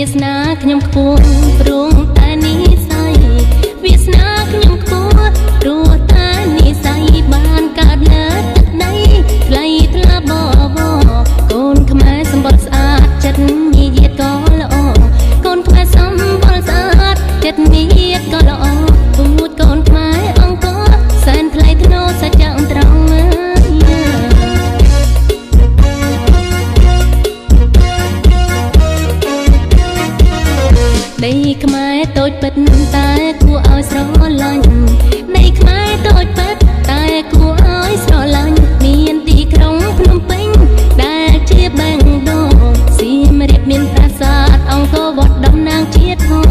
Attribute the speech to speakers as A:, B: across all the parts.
A: វាសនាខ្ញុំខ្ពស់ព្រោះតែនិស័យវាសនាខ្ញុំខ្ពស់ព្រោះតែនិស័យបានកើតលើទឹកដីថ្លៃថ្លាបវរកូនខ្មែរសម្បត្តិស្អាតចិត្តនិយាយក៏ល្អកូនខ្មែរសម្បត្តិស្អាតចិត្តនិយាយក៏ល្អពូជកូនខ្មែរអង្គរសែនថ្លៃថ្នូរសច្ចៈត្រង់ដីខ្មែរតូចពិតតែគួរឲ្យស្រឡាញ់ដីខ្មែរតូចពិតតែគួរឲ្យស្រឡាញ់មានទីក្រុងភ្នំពេញដែលជាបេះដូងសៀមរាបមានប្រាសាទអង្គរវត្តតំណាងជាតិផង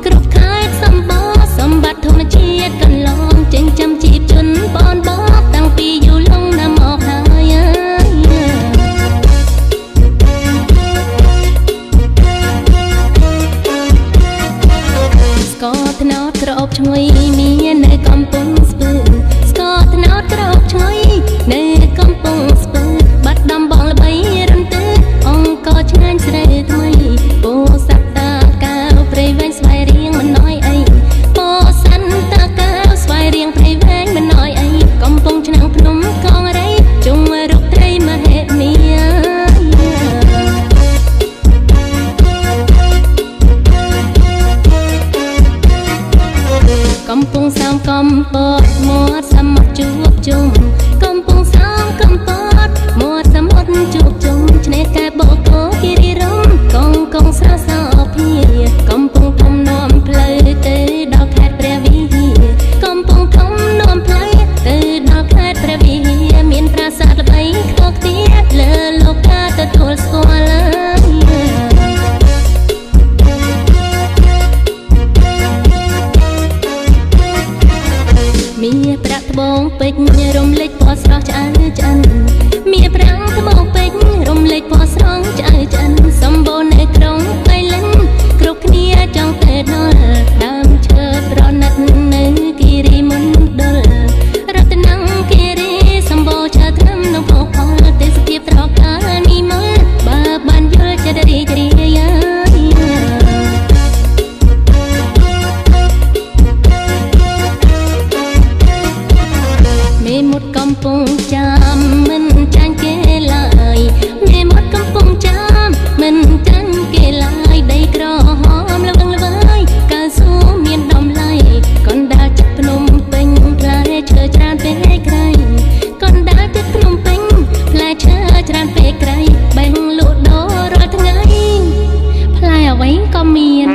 A: គ្រប់ខេត្តសម្បូរសម្បត្តិធម្មជាតិកន្លងចិញ្ចឹមជីពជនបងបតាំងពីយូរលង់ណាស់មកហើយស្ករត្នោតក្រអូបឈ្ងុយមាននៅកំពង់ស្ពឺស្ករត្នោតក្រអូបឈ្ងុយនៅកំពង់ស្ពឺបាត់ដំបងល្បីរន្ទឺអង្គរឆ្ងាញ់ស្រូវថ្មីពោធិ៍សាត់តាកែវព្រៃវែងស្វាយរៀងមិនណយអីពោធិ៍សាត់តាកែវស្វាយរៀងព្រៃវែងមិនណយអីកំពង់ឆ្នាំងភ្នំកងរៃជុំរុកត្រីមហិមាកំពង់សោមកំពតមាត់សមុទ្រជួបជុំកំពង់សោមកំពតមាត់សមុទ្រជួបជុំឆ្នេរកែបកោគិរីរំកងកងស្រសោភាកំពង់ធំនាំផ្លូវទៅដល់ខេត្តព្រះវិហារកំពង់ធំនាំផ្លូវទៅដល់ខេត្តព្រះវិហារមានប្រាសាទល្បីខ្ពស់ខ្ទាលើលោកកាទទួលស្គាល់មាប្រាក់ត្បូងពេជ្ររំលេចពណ៌ស្រស់ឆ្អៅឆ្អិនមាប្រាក់ត្បូងពេជ្ររំលេចពណ៌ស្រស់ឆ្អៅឆ្អិនសម្បូរនៅក្រុងបៃលិនគ្រប់គ្នាចង់ទៅដល់ដើមឈើប្រណិតនៅគិរីមណ្ឌលរតនគិរីសម្បូរឈើថ្នាំនិងភោគផលទេសភាពត្រកាលនិមលបើបានយល់ចិត្តរីករាយមេមុតកំពុងចាំមិនចាញ់គេឡើយមេមុតកំពុងចាំមិនចាញ់គេឡើយដីក្រហមល្វឹងល្វើយកៅស៊ូមានតម្លៃកណ្ដាលចិត្តភ្នំពេញផ្លែឈើច្រើនពេកក្រៃកណ្ដាលចិត្តភ្នំពេញផ្លែឈើច្រើនពេកក្រៃបែងលក់ដូររាល់ថ្ងៃផ្លែអ្វីក៏មាន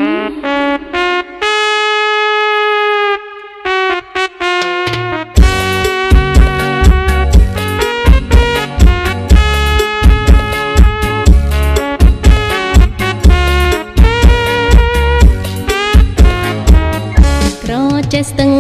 A: ចេះស្ទឹង